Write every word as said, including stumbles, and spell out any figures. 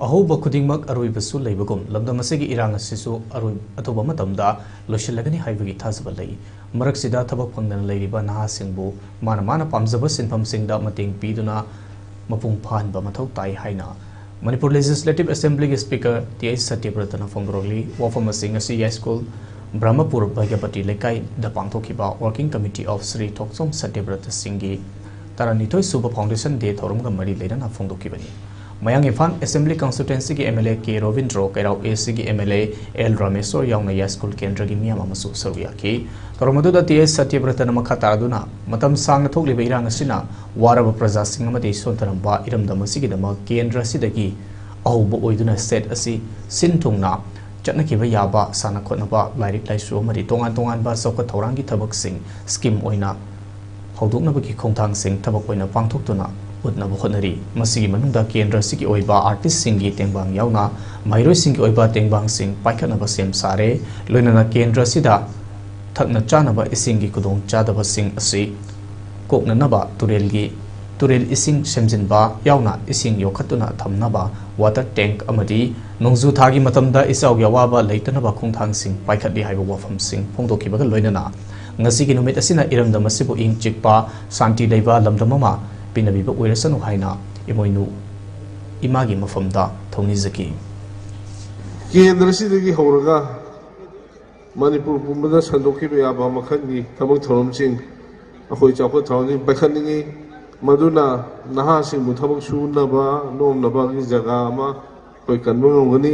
ꯑꯍꯧꯕ ꯈꯨꯗꯤꯡꯃꯛ ꯑꯔꯣꯏꯕꯁꯨ ꯂꯩꯕꯒꯨꯝ, ꯂꯝꯗꯝ ꯑꯁꯤꯒꯤ ꯏꯔꯥꯡ ꯑꯁꯤꯁꯨ ꯑꯔꯣꯏ-, ꯑꯊꯨꯕ ꯃꯇꯝꯗ ꯂꯣꯏꯁꯤꯜꯂꯒꯅꯤ ꯍꯥꯏꯕꯒꯤ ꯊꯥꯖꯕ ꯂꯩ꯫ ꯃꯔꯛꯁꯤꯗ ꯊꯕꯛ ꯐꯪꯗꯅ ꯂꯩꯔꯤꯕ ꯅꯍꯥꯁꯤꯡꯕꯨ ꯃꯥꯅ ꯃꯥꯅ ꯄꯥꯝꯖꯕ ꯁꯤꯟꯐꯝꯁꯤꯡꯗ ꯃꯇꯦꯡ ꯄꯤꯗꯨꯅ ꯃꯄꯨꯡ ꯐꯥꯍꯟꯕ ꯃꯊꯧ ꯇꯥꯏ ꯍꯥꯏꯅ ꯃꯅꯤꯄꯨꯔ ꯂꯦꯖꯤꯁꯂꯦꯇꯤꯚ ꯑꯦꯁꯦꯝꯕ꯭ꯂꯤꯒꯤ ꯁ꯭ꯄꯤꯀꯔ ꯇꯤ ꯑꯩꯆ ꯁꯇ꯭ꯌꯕ꯭ꯔꯇꯅ ꯐꯣꯡꯗꯣꯔꯛꯂꯤ꯫ ꯋꯥꯐꯝ ꯑꯁꯤ ꯉꯁꯤ ꯌꯥꯏꯁ꯭ꯀꯨꯜ ꯕ꯭ꯔꯍꯃꯄꯨꯔ ꯚꯒ꯭ꯌꯄꯇꯤ ꯂꯩꯀꯥꯏꯗ ꯄꯥꯡꯊꯣꯛꯈꯤꯕ Working Committee of ꯁ꯭ꯔꯤ ꯊꯣꯛꯆꯣꯝ ꯁꯇ꯭ꯌꯕ꯭ꯔꯇ ꯁꯤꯡꯒꯤ ꯇꯔꯥꯅꯤꯊꯣꯏ ꯁꯨꯕ foundation day ꯊꯧꯔꯝꯒ ꯃꯔꯤ ꯂꯩꯅꯅ ꯐꯣꯡꯗꯣꯛꯈꯤꯕꯅꯤ꯫ ꯃꯌꯥꯡ ꯏꯝꯐꯥꯜ ꯑꯦꯁꯦꯝꯕ꯭ꯂꯤ ꯀꯟꯁꯇꯤꯇ꯭ꯋꯦꯟꯁꯤꯒꯤ M L A K Robindro, Keirao A ꯁꯤꯒꯤ M L A L Rameshwar ꯌꯥꯎꯅ ꯌꯥꯏꯁ꯭ꯀꯨꯜ ꯀꯦꯟꯗ꯭ꯔꯒꯤ ꯃꯤꯌꯥꯝ ꯑꯃꯁꯨ ꯁꯔꯨꯛ ꯌꯥꯈꯤ꯫ ꯊꯧꯔꯝ ꯑꯗꯨꯗ ꯇꯤ ꯑꯩꯆ ꯁꯇ꯭ꯌꯕ꯭ꯔꯇꯅ ꯃꯈꯥ ꯇꯥꯔꯗꯨꯅ ꯃꯇꯝ ꯁꯥꯡꯅ ꯊꯣꯛꯂꯤꯕ ꯏꯔꯥꯡ ꯑꯁꯤꯅ ꯋꯥꯔꯕ ꯄ꯭ꯔꯖꯥꯁꯤꯡ ꯑꯃꯗꯤ ꯁꯣꯟꯊꯔꯝꯕ ꯏꯔꯝꯗꯝ ꯑꯁꯤꯒꯤꯗꯃꯛ ꯀꯦꯟꯗ꯭ꯔ ꯑꯁꯤꯗꯒꯤ ꯑꯍꯧꯕ ꯑꯣꯏꯗꯨꯅ ꯁ꯭ꯇꯦꯠ ꯑꯁꯤ ꯁꯤꯟ ꯊꯨꯡꯅ ꯆꯠꯅꯈꯤꯕ ꯌꯥꯕ ꯁꯥꯟꯅ ꯈꯣꯠꯅꯕ, ꯂꯥꯏꯔꯤꯛ ꯂꯥꯏꯁꯨ ꯑꯃꯗꯤ ꯇꯣꯉꯥꯟ ꯇꯣꯉꯥꯟꯕ ꯆꯥꯎꯈꯠ ꯊꯧꯔꯥꯡꯒꯤ ꯊꯕꯛꯁꯤꯡ ꯁ꯭ꯀꯤꯝ ꯑꯣꯏꯅ ꯍꯧꯗꯣꯛꯅꯕꯒꯤ ꯈꯣꯡꯊꯥꯡꯁꯤꯡ ꯊꯕꯛ ꯑꯣꯏꯅ ꯄꯥꯡꯊꯣꯛꯇꯨꯅ ꯎꯠꯅꯕ ꯍꯣꯠꯅꯔꯤ꯫ ꯃꯁꯤꯒꯤ ꯃꯅꯨꯡꯗ ꯀꯦꯟꯗ꯭ꯔ ꯑꯁꯤꯒꯤ ꯑꯣꯏꯕ ꯑꯥꯔꯇꯤꯁꯁꯤꯡꯒꯤ ꯇꯦꯡꯕꯥꯡ ꯌꯥꯎꯅ ꯃꯍꯩꯔꯣꯏꯁꯤꯡꯒꯤ ꯑꯣꯏꯕ ꯇꯦꯡꯕꯥꯡꯁꯤꯡ ꯄꯥꯏꯈꯠꯅꯕ ꯁꯦꯝ ꯁꯥꯔꯦ꯫ ꯂꯣꯏꯅꯅ ꯀꯦꯟꯗ꯭ꯔ ꯑꯁꯤꯗ ꯊꯛꯅ ꯆꯥꯅꯕ ꯏꯁꯤꯡꯒꯤ ꯈꯨꯗꯣꯡꯆꯥꯗꯕꯁꯤꯡ ꯑꯁꯤ ꯀꯣꯛꯅꯅꯕ ꯇꯨꯔꯦꯜꯒꯤ, ꯇꯨꯔꯦꯜ ꯏꯁꯤꯡ ꯁꯦꯝꯖꯤꯟꯕ ꯌꯥꯎꯅ ꯏꯁꯤꯡ ꯌꯣꯛꯈꯠꯇꯨꯅ ꯊꯝꯅꯕ water tank ꯑꯃꯗꯤ ꯅꯣꯡꯖꯨ ꯊꯥꯒꯤ ꯃꯇꯝꯗ ꯏꯆꯥꯎꯒꯤ ꯑꯋꯥꯕ ꯂꯩꯇꯅꯕ ꯈꯣꯡꯊꯥꯡꯁꯤꯡ ꯄꯥꯏꯈꯠꯂꯤ ꯍꯥꯏꯕ ꯋꯥꯐꯝꯁꯤꯡ ꯐꯣꯡꯗꯣꯛꯈꯤꯕꯒ ꯂꯣꯏꯅꯅ ꯉꯁꯤꯒꯤ ꯅꯨꯃꯤꯠ ꯑꯁꯤꯅ ꯏꯔꯝꯗꯝ ꯑꯁꯤꯕꯨ ꯏꯪ ꯆꯤꯛꯄ, ꯁꯥꯟꯇꯤ ꯂꯩꯕ ꯂꯝꯗꯝ ꯑꯃ ꯄꯤꯅꯕꯤꯕ ꯑꯣꯏꯔꯁꯅꯨ ꯍꯥꯏꯅ ꯏꯃꯣꯏꯅꯨ ꯏꯃꯥꯒꯤ ꯃꯐꯝꯗ ꯊꯧꯅꯤꯖꯈꯤ꯫ ꯀꯦꯟꯗ꯭ꯔꯁꯤꯗꯒꯤ ꯍꯧꯔꯒ ꯃꯅꯤꯄꯨꯔ ꯄꯨꯝꯕꯗ ꯁꯟꯗꯣꯛꯈꯤꯕ ꯌꯥꯕ ꯃꯈꯜꯒꯤ ꯊꯕꯛ ꯊꯧꯔꯝꯁꯤꯡ, ꯑꯩꯈꯣꯏ ꯆꯥꯎꯈꯠ ꯊꯧꯔꯥꯡꯁꯤꯡ ꯄꯥꯏꯈꯠꯅꯤꯡꯏ꯫ ꯃꯗꯨꯅ ꯅꯍꯥꯁꯤꯡꯕꯨ ꯊꯕꯛ ꯁꯨꯅꯕ, ꯅꯣꯝꯅꯕꯒꯤ ꯖꯒꯥ ꯑꯃ ꯑꯩꯈꯣꯏ ꯀꯟꯕ ꯉꯝꯒꯅꯤ꯫